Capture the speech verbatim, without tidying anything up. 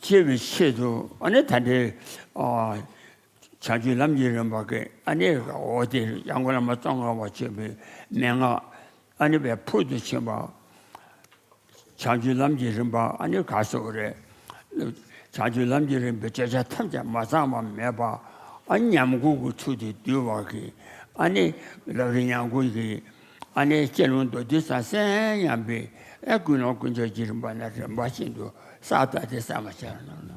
ཆེ་བའི་ཆེད་དུ་ཨ་ནི་ད་ལྟའི་ཨ་བྱང་ཆུབ་ལམ་གྱི་རིམ་པ་གི་ཨ་ནི་འོ་དེ་སྐྱབས་མགོན་བླ་མ་ཙོང་ཁ་པ་ཆེན་པོའི་མན་ངག་ཨ་ནི་བའི་ཕུལ་དུ་ཕྱིན་པ། བྱང་ཆུབ་ལམ་གྱི་རིམ་པ་ཨ་ནི་ག་སོགས་རེད། བྱང་ཆུབ་ལམ་གྱི་རིམ་པའི་བརྗོད་བྱ་ཐམས་ཅད་མ་ཚང་བ་མེད་པ། ཨ་ཉམས་རྒུད་ཀྱི་ཚུལ་དུ་བསྡུས་པ་གི་ཨ་ནི་ལམ་རིམ་ཉམས་རྒུད་ཀྱི་ཨ་ནི་སྤྱི་ལུང་མདོ་སྡེ་གསལ་ཉམས་པའི་ཨ་ཀུན་སློང་ཀུན་རྫོབ་ཀྱི་རིམ་པ་ནས་རིམ་པ་བཞིན་དུ་ས་ད་དེ་ས་མ་ཆགས་ན།